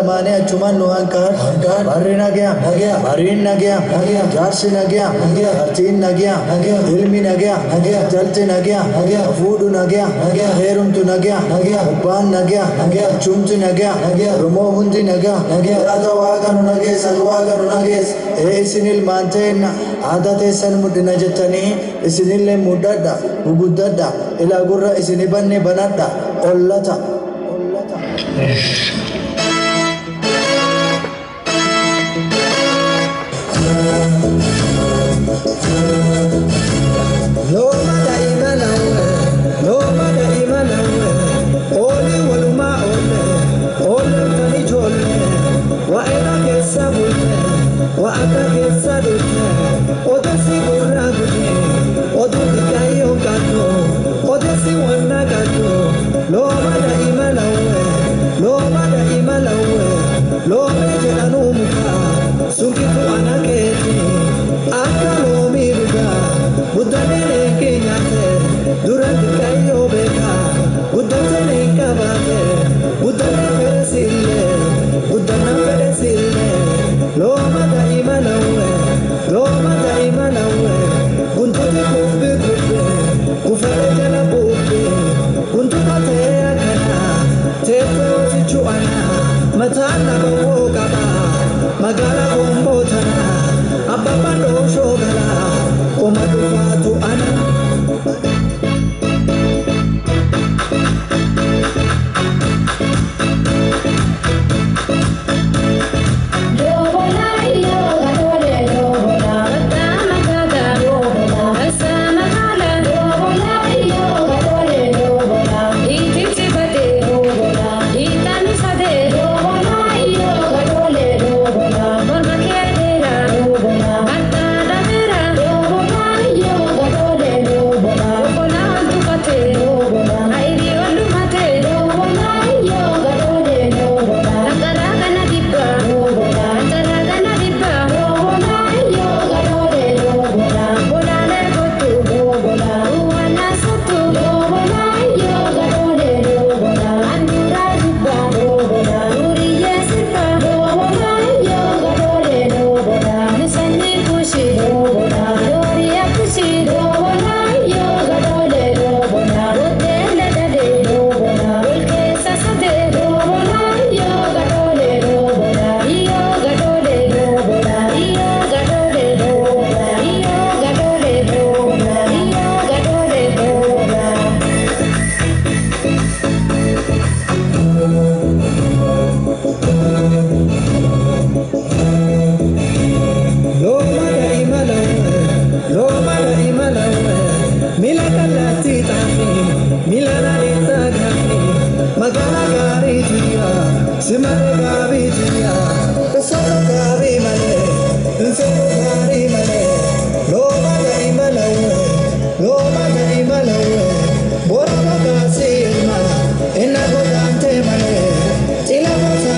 lamaanii achumaan nu hanqaadhu. Barri nagaya, bariin nagaya, jaarsi nagaya, jaartiin nagaya, ilmi nagaya, intalti nagaya, fuudhu nagaya, heerumtu nagaya, abbaan nagaya, achumti nagaya, Oromoo hundi nagaya. Ata waaqa nu nageessa, waaqa nu nageessa. Ee isin ilmaan teenna aadaa teessan mudhina jettanii isinillee mudhadha, guguddadha, ilaa gurra isini banne banadha, ollata.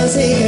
See.